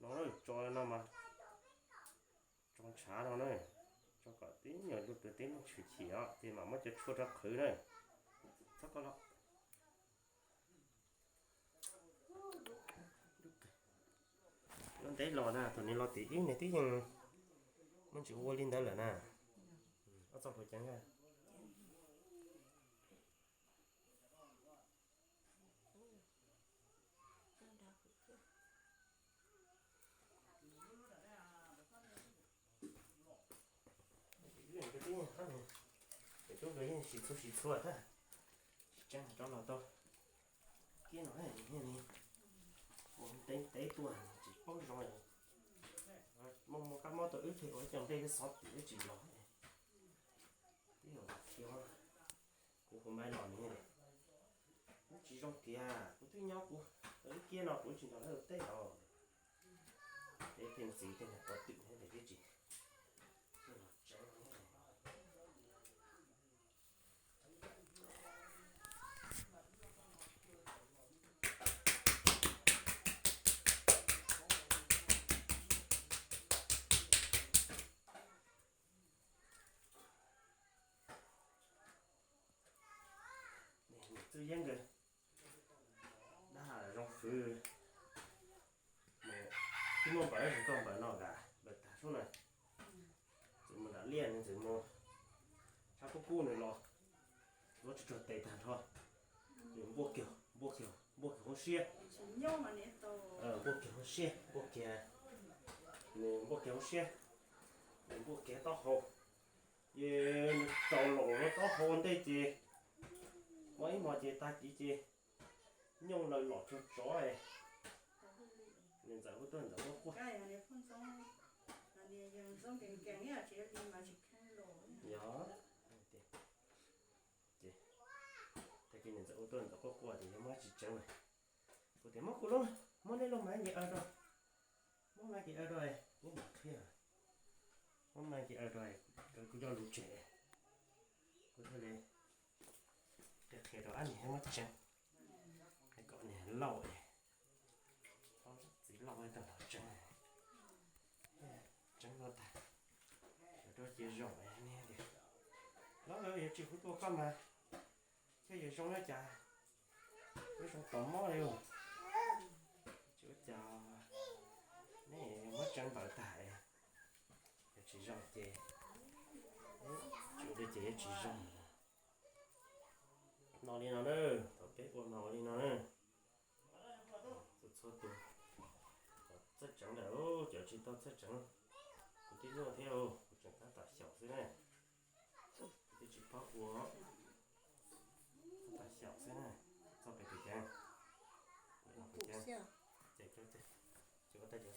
No tso no mas, tso ntshav no na, tso kom tib nyuag lub twg tib lub tshwm chim os, ces mam muab cov tshuaj rau qhwv na. Txhob ko los. Lub ntev los na, thaum nws los tim ib nws twb yeej muaj ntsis ua li ntawd lawm na. Ob txoj puas ceev na? Ib leeg twb yeej qab, tus tub nkawd yeej sis txhua sis txhua thiab, tsis tseeb rov los tau kiag no, ua ntev ntev tuaj tsis paub zoo. Muaj muaj kab mob tau wb pheej ua cov nplej xov tim wb tsis los. Twb yog khiav, kuv hu Maiv los nws, kuv tsis zoo kiag, kuv twb nyob kuv wb kiag no kuv tsis nrog lawv ua teb os. Peb pheej ntxiv tej niag quav twm thiab ces twb tsis los tseev. Txwj yeeb nkawd dab zoo fwv, twb muaj npaws, koj npaws no kas npaws tag sub na. Txwm mus nram liaj nws txwm mus tshab kub kub nws los, ntxuav tsuag tsuag tes tag nrho, nws npuaj kiag, npuaj kiag, npuaj kiag hauv siab, npuaj kiag hauv siab, npuaj kiag, nws npuaj kiag hauv siab, nws npuaj kiag taub hau, ces nws rau los taub hau ua ntej ces muaj ib hmo ces tag kis ces nyooj lawm los tsuag tsov. Niam ntxawm hu tuaj ntxawm quaj quaj. Yog, ces tag kis niam ntxawm hu tuaj ntxawm quaj quaj tias yog muab tsis tseev lawm. Kuv tias muab kuv lub, muab nej lub mas nce aw rau, muab mas nce aw rau, neb mam qhia, muab mas nce aw rau, kuv coj lus tseg, kuv thiaj li qhia rau ab niag muab tseev, kom niag lauj, txiv lauj tau los tseev, tseev no tag, rau cia zoo tias, lauj, yuav tsis hu tuaj koj mas, thiaj yuav zoo li cas, yuav zoo tau mob li. Tsis ua cas, neb muab tseev npaws tag, yog tsis zoo ces, tsis ua li ces yuav tsis zoo. No li no na, thaum peb ua mas ua li no na. Txhua tus txawj tseev lawm, cov tsis tau txawj tseev, kuv twb nyuaj thiab, kuv tseem tab tom xyaum xwb na. Kuv twb tsis paub ua, tab tom xyaum xwb na. Txoj pem tus ceev, ces ko ta cov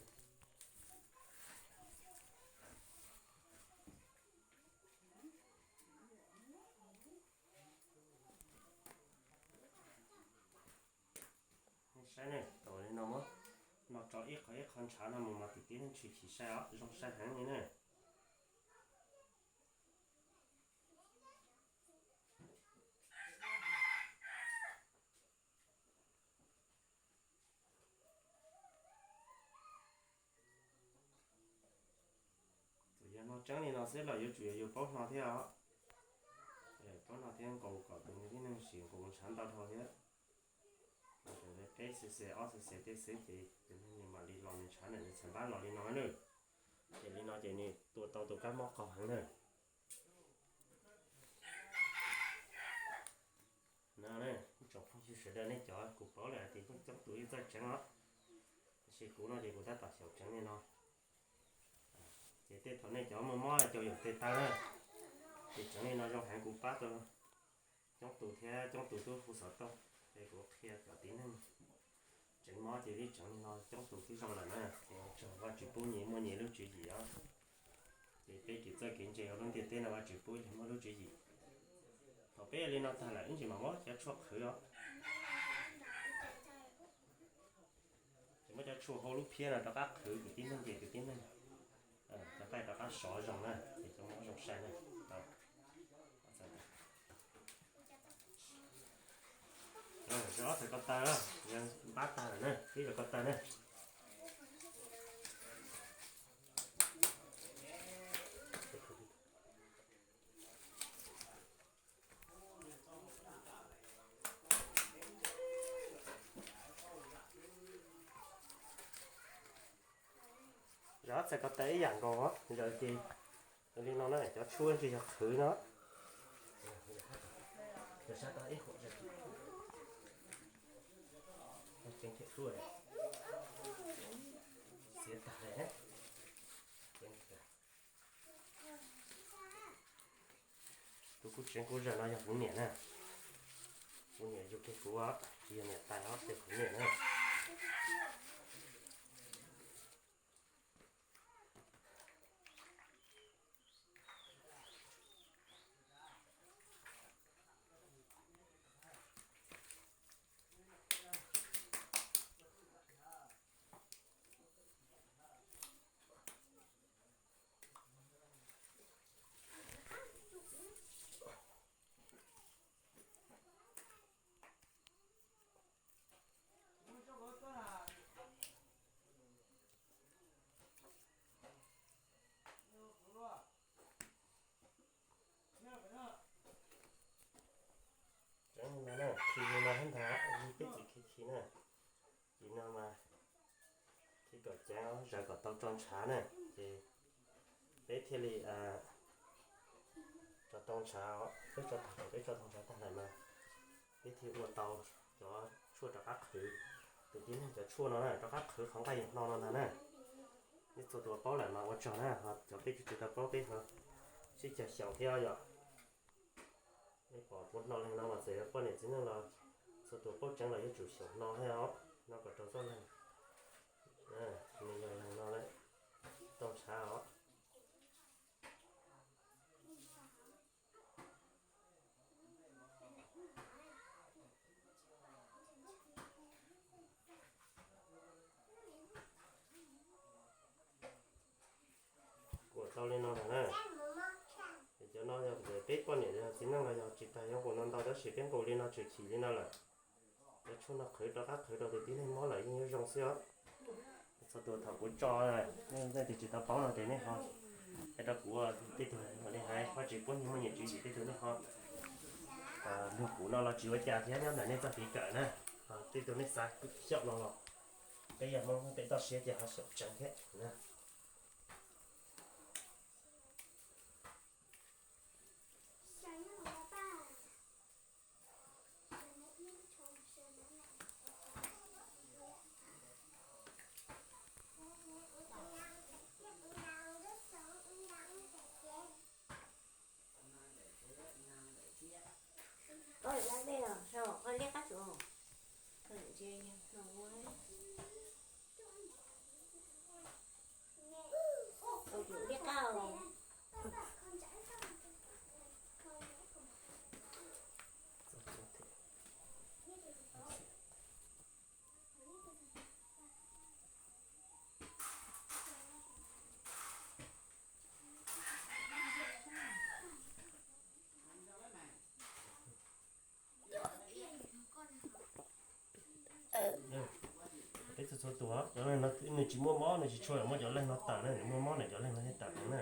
Nej saib ne, tau li no muab no tso ib qho ib qho ntshav no mus mas tim tib neeg tshwm sim sai os, zoo sai heev li na. Txawm yog no tseeb li no xwb los yuav tsum yog yus paub hno thiab os. Paub hno thiab nqus kom tus tib neeg sim nqus ntshav ntau dhau thiab. Peb xwm xwm ob xwm xwm tej xwb ces tus neeg nws mam li los nws ntshav ntawm nws txhais npab los li no na. Ces li no ces nws tua tau tus kab mob qaug heev na. No ne, ib tsoom phooj ywg sawv daws nej cov kuv paub lawm hais tias yeej coob tus yeej txawj tseev os. Tiam sis kuv no ces kuv tab tom xyaum tseev li no. Ces tej thaum nej cov muaj mob cau yaum tes taw na, ces tseev li no zoo heev kuv pab tau coob tus thiab coob tus tub hu xov tooj. Ces kuv qhia cov tib neeg tseev mob ces yeej tseev li no coob tus twb zoo lawm na. Ces ua tsaug Vajtswv pub nyias muaj nyias lub tswv yim os. Ces peb kev txawj kev ntse hauv lub ntiaj teb no Vajtswv pub yog muaj lub tswv yim. Thaum peb ua li no tag lawm ib ntsis mam muab cov tshuaj qhwv os. Ces muab cov tshuaj hau lub phiab no rov qab qhwv kwv tib neeg ces kwv tib neeg cov nqaij rov qab sov zoo na, ces cov mob zoo sai na. Yog ob txhais ko taw, yog npab tag lawm na, ib txhais ko taw na. Txhais ko taw ib yam nkaus, zaws ces li no na, cov tshuaj ntsis yog qhwv no. Tus kuj tseev kuj zawg no yog kuv niam na. Kuv niam yug kiag kuv, tsis yog niam tais os, yog kuv niam na. Tseev no na, khi no hab ntag, peb txiv khi khi na. Ces no mas khi kom ceev, zaws kom tau tso ntshav na, ces peb thiaj li tso tau ntshav. Peb tso tag, peb tso tau ntshav tag lawm mas peb thiaj ua tau cov tshuaj rov qab qhwv. Tus tib neeg cov tshuaj no na rov qab qhwv qhov nqaij hno no ntag na. Nej txhua tus paub lawm mas ua tsaug na, ho cov peb tsis tau paub peb ho sib cav xyaum thiab yom. Nej pom kuv hno li no mas txawm yog poj niam txiv neej los txhua tus paub tseev los yuav tsum xyaum hno thiab os, no kom raug txoj leeg. Nws yog leeg no lawm, tau ntshav os. Kuam tau li no lawm na. Cov no yog ntawm peb poj niam yog txiv neej los yog tsis tag yuav nqus no ntau, tab sis peb nqus li no tshwm chim li no lawm. Cov tshuaj no qhwv rov qab qhwv rau tus tib neeg mob lawm yeej yuav zoo xwb os. Txhua tus thaum kuv tso, nej leej twg tsis tau paub no ces nej ho hais rau kuv, tej tug li hais ho tsis paub nyias muaj nyias tswv yim, tej tug nej ho nrog kuv no los tsis ua cas thiab, nyob ntawm nej txoj kev kawm na. Tej tug nej xav xyaum no los peb yog Hmoob peb toj siab ces ho xyaum tseev thiab na. Peb txhua txhua tus, cov leeg no nws tsis muaj mob, nws tsis tshua muaj cov leeg no tawm na, nws muaj mob nws cov leeg no thiaj tawm na.